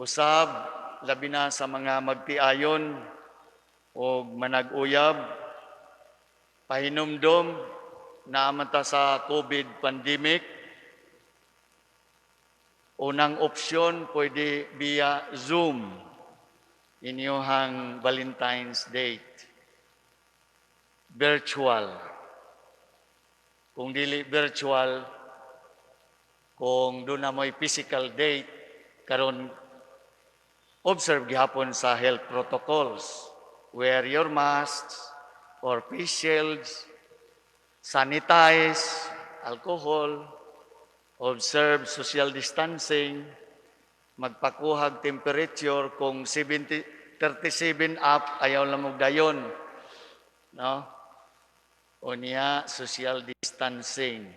Usab, labi na sa mga magtiayon o manag-uyab, pahinumdom naa man ta sa COVID pandemic. Unang opsyon, pwede via Zoom inyuhang Valentine's date. Virtual. Kung dili virtual, kung duna mo'y physical date, karon observe gihapon sa health protocols. Wear your masks or face shields, sanitize, alcohol, observe social distancing, magpakuhag temperature kung 70, 37 up, ayaw lang mo dayon. No? Unya, social distancing.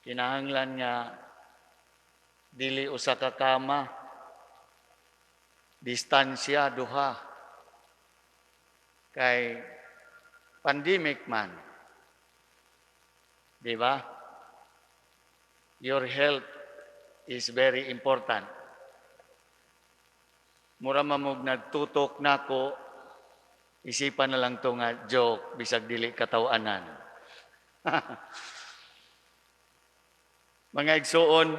Kinahanglan nga dili usa ka kama, distansya duha. Kay pandemic man. Di ba? Your health is very important. Mura mamog nagtutok nako, isipan na lang to nga joke, bisag dili katawanan. Mga igsuon,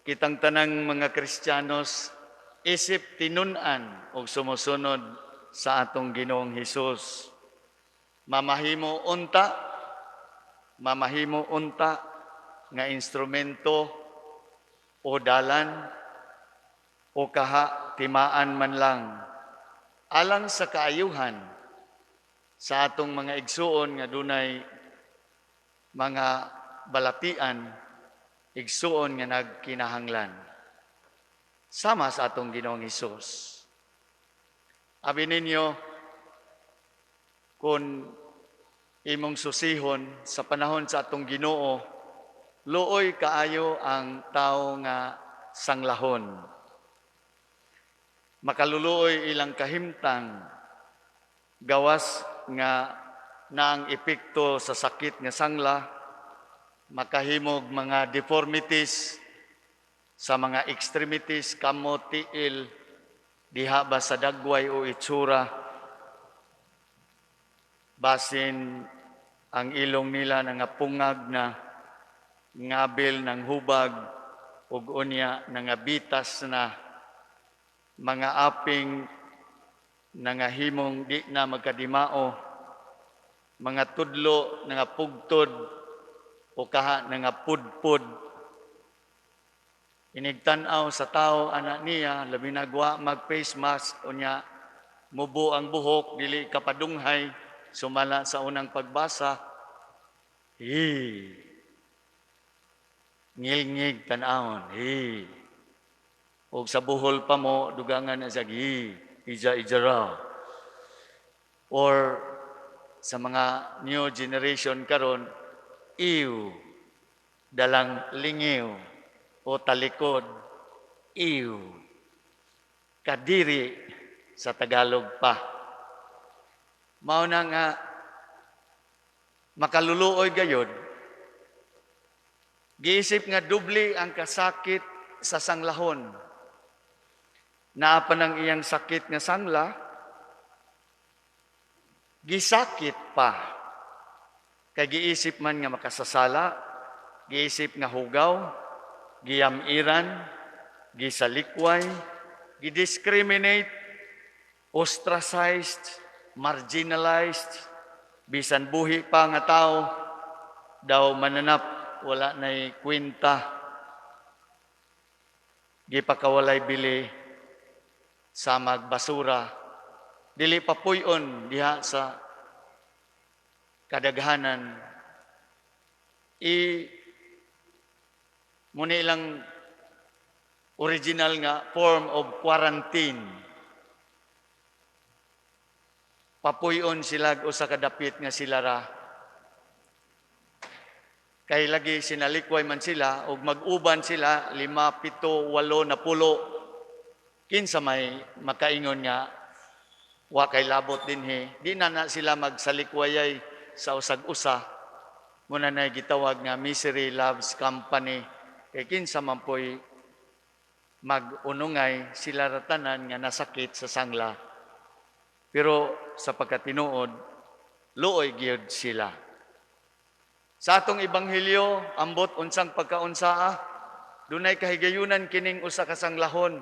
kitang tanang mga Kristiyanos isip tinun-an og sumusunod sa atong Ginoong Hesus. Mamahimo unta nga instrumento o dalan o kaha timaan man lang alang sa kaayuhan sa atong mga igsuon nga dunay mga balatian, igsuon nga nagkinahanglan sama sa atong Ginoong Hesus. Abi ninyo, kung imong susihon sa panahon sa atong Ginoo, luoy kaayo ang tao nga sanglahon. Makaluluoy ilang kahimtang, gawas nga naang epekto sa sakit nga sangla, makahimog mga deformities sa mga extremities, kamot, tiil, diha ba sa dagway o itsura, basin ang ilong nila nangapungag na, ngabil ng hubag, ug unya nangabitas na, mga aping nangahimong di na magkadimao, mga tudlo nangapugtod o kaha nangapudpud. Inigtan-aw sa tao anak niya, labi nagwa mag face mask, unya mubo ang buhok, dili kapadunghay sumala sa unang pagbasa. Hi, ngilngig tan-awon, hi. Og sa buhol pa mo dugangan na siya, hi, ija ija ra. Or sa mga new generation karon, ew, dalang lingiw o talikod, ew, kadiri sa Tagalog pa. Mao na nga makaluluoy gayod, giisip nga dubli ang kasakit sa sanglahon. Naa pa ng iyang sakit nga sangla, gisakit pa. Kay giisip man nga makasasala, giisip nga hugaw, giyamiran, gisalikway, gidiscriminate, ostracized, marginalized, bisan buhi pa nga tao, daw mananap, wala na'y kwenta, gipakawalay bili sa magbasura, dili pa puy-on diha sa kadaghanan. I muni ilang original nga form of quarantine. Papuy-on sila usa ka dapit nga sila ra. Kay lagi sinalikway man sila ug mag-uban sila lima, pito, walo na pulo. Kinsa may makaingon nga wa kay labot dinhi, di na na sila magsalikwayay sa usag-usa. Muna na gitawag nga misery loves company. Kay kinsa man po'y Mag-unungay sila ra tanan nga nasakit sa sangla. Pero sa pagkatinuod, luoy gyud sila. Sa atong ebanghelyo, ambot unsang pagkaunsaa, dunay kahigayunan kining usa ka sanglahon.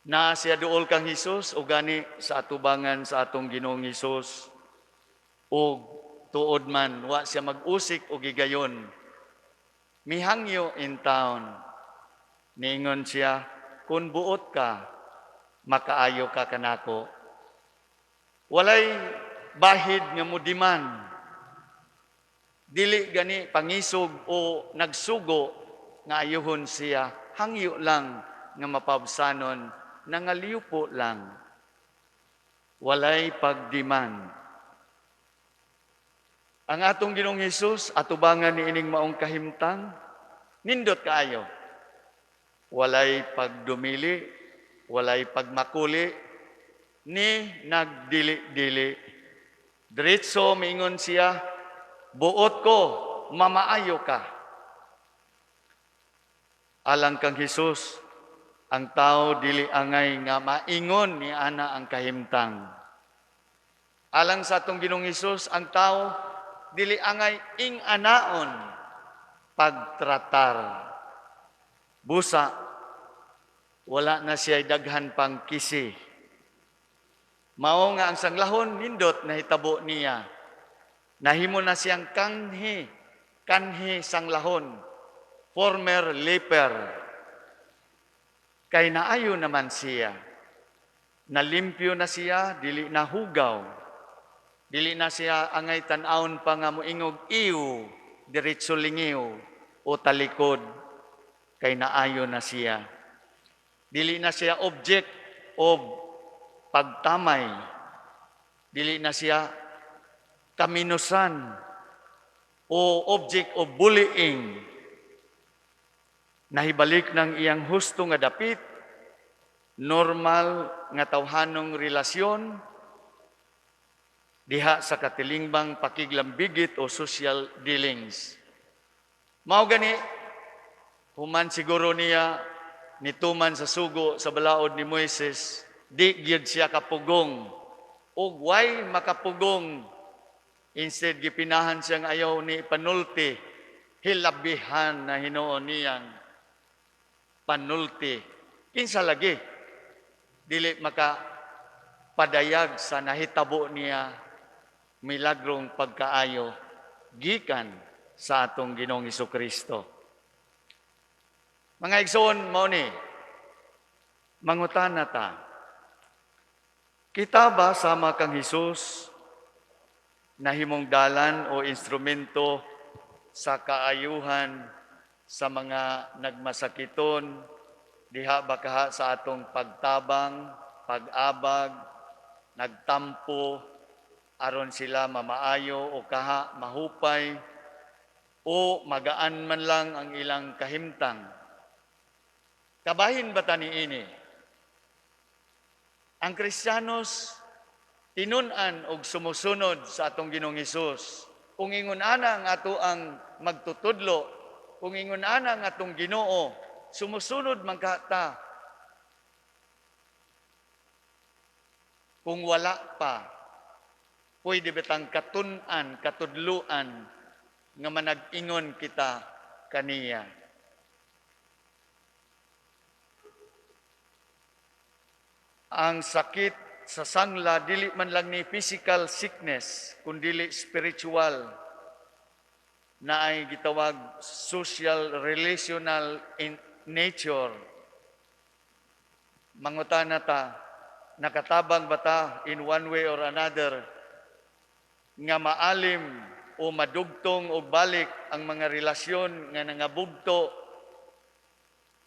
Na siya duol kang Hesus o gani sa atubangan sa atong Ginoong Hesus, og tuod man wa siya mag-usik og higayon. Mihangyo in town. Niingon siya, "Kung buot ka, makaayo ka kanako." Walay bahid nga mudiman. Dili gani pangisog o nagsugo nga ayuhon siya. Hangyo lang nga mapabsanon, nangaliupo lang. Walay pagdiman. Ang atong Ginoong Hesus atubangan ni ining maong kahimtang, nindot kaayo. Walay pagdumili, walay pagmakuli, ni nagdili-dili. Diretso miingon siya, "Buot ko, mamaayo ka." Alang kang Hesus, ang tao dili angay nga maingon ni ana ang kahimtang. Alang sa atong Ginoong Hesus, ang tao dili angay ing-anaon pagtratar. Busa, wala na siya daghan pang kisi. Mao nga ang sanglahon nindot nahitabo niya. Nahimo na siyang kanhi, kanhi sanglahon, former leper. Kay naayo naman siya. Nalimpyo na siya, dili na hugaw. Dili na siya angay tan-awon pa nga moingog iw, diretso lingiw o talikod, kay naayo na siya. Dili na siya object of pagtamay. Dili na siya kaminusan o object of bullying. Nahibalik ng iyang husto nga dapit, normal nga tawhanong relasyon, diha sa katilingbang pakiglambigit o social dealings. Mao gani, human siguro niya nituman sa sugo sa balaod ni Moises, di gyud siya kapugong. Ug way makapugong. Instead, gipinahan siyang ayaw ni panulti, hilabihan na hinuon niyang panulti. Kinsa lagi, dili maka padayag sa nahitabo niya milagrong pagkaayo gikan sa atong Ginoong Kristo. Mga igsoon, mao ni mangutana ta. Kita ba sama kang Hesus nahimong dalan o instrumento sa kaayuhan sa mga nagmasakiton diha ba kaha sa atong pagtabang, pag-abag, nagtampo aron sila mamaayo o kaha mahupay o magaan man lang ang ilang kahimtang? Kabahin ba ta niini? Ang Kristiyanos tinun-an og sumusunod sa atong Ginoong Hesus. Kung ingon ana ang ato ang magtutudlo, kung ingon ana ang atong Ginoo, sumusunod man ka ta. Kung wala pa, pwede bitang katun-an, katudluan nga manag-ingon kita kaniya. Ang sakit sa sangla dili man lang ni physical sickness kundili spiritual na ay gitawag social relational in nature. Mangutana ta, nakatabang ba ta in one way or another nga maalim o madugtong o balik ang mga relasyon nga nangabugto,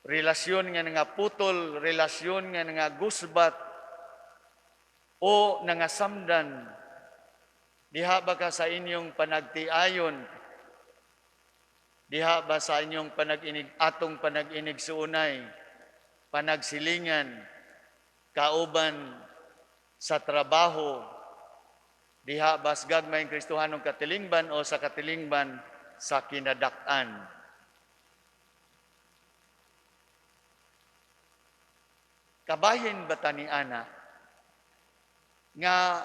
relasyon nga nangaputol, relasyon nga nangagusbat o nangasamdan? Diha ba ka sa inyong panagtiayon? Diha ba sa inyong panag-inig, atong panag-inig suunay, panagsilingan, kauban sa trabaho, diha ba sa gagmayng Kristohanong katilingban o sa katilingban sa kinadak-an? Kabahin ba ta ni ana nga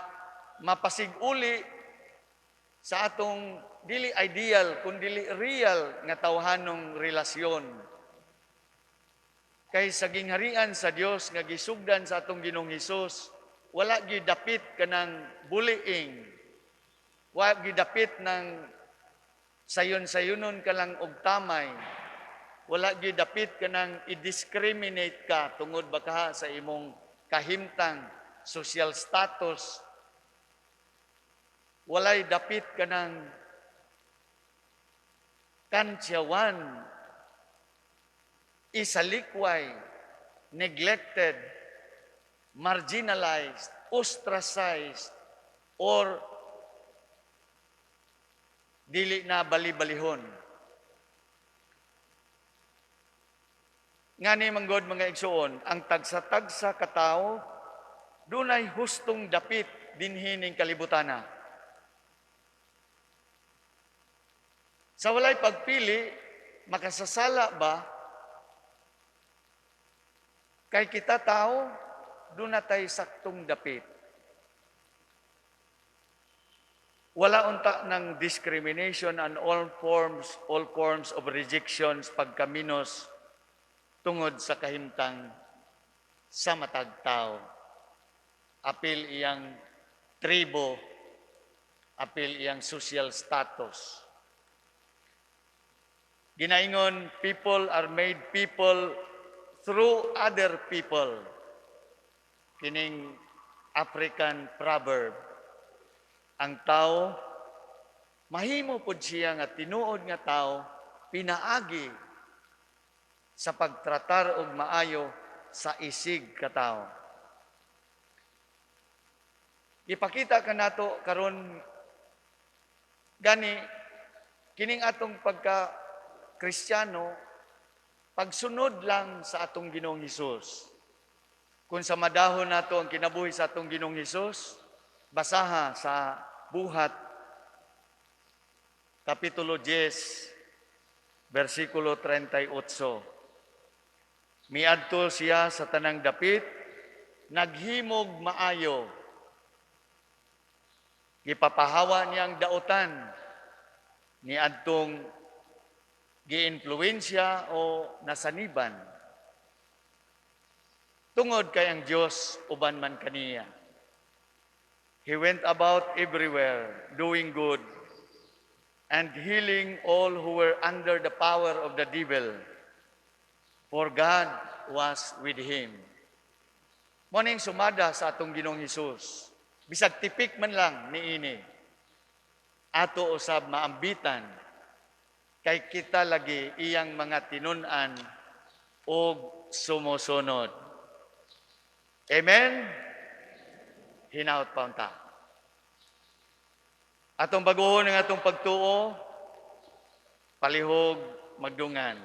mapasiguli sa atong dili ideal kun dili real nga tawhanong relasyon? Kay sa gingharian sa Dios nga gisugdan sa atong Ginoong Hesus, wala gyud dapit kanang bullying. Wa gyud dapit ng sayon-sayonon ka lang og tamay. Wala gyud dapit kanang i-discriminate ka tungod ba ka sa imong kahimtang, social status. Walay dapit kanang kantyawan, isalikway, neglected, marginalized, ostracized, or dili na bali-balihon. Ngani manggod, mga igsuon, ang tagsa-tagsa katawo dunay hustong dapit dinhi ning kalibutana. Sa walay pagpili, makasasala ba? Kay kita tao, doon na tayo saktong dapit. Wala unta ng discrimination and all forms of rejections, pagkaminos tungod sa kahimtang sa matag tao. Apil iyang tribo, apil iyang social status. Ginaingon, people are made people through other people. Kining African proverb. Ang tao, mahimo pod siya nga tinuod nga tao pinaagi sa pagtratar og maayo sa isig ka tawo. Ipakita kanato karon gani kining atong pagka Kristiyano, pagsunod lang sa atong Ginoong Hesus. Kung sa madahon nato ang kinabuhi sa atong Ginoong Hesus, basaha sa Buhat Kapitulo 10, versikulo 38. Miadto siya sa tanang dapit, naghimog maayo. Gipapahawa niya ang daotan ni adtong giinfluensya o nasaniban. Tungod kay ang Dios uban man kaniya. He went about everywhere doing good and healing all who were under the power of the devil, for God was with him. Mao ning sumada sa atong Ginoong Hesus. Bisag tipik man lang niini, ato usab maambitan kay kita lagi iyang mga tinun-an og sumusunod. Amen? Hinaot pa unta. Atong baguhon ang atong pagtuo, palihog magdungan.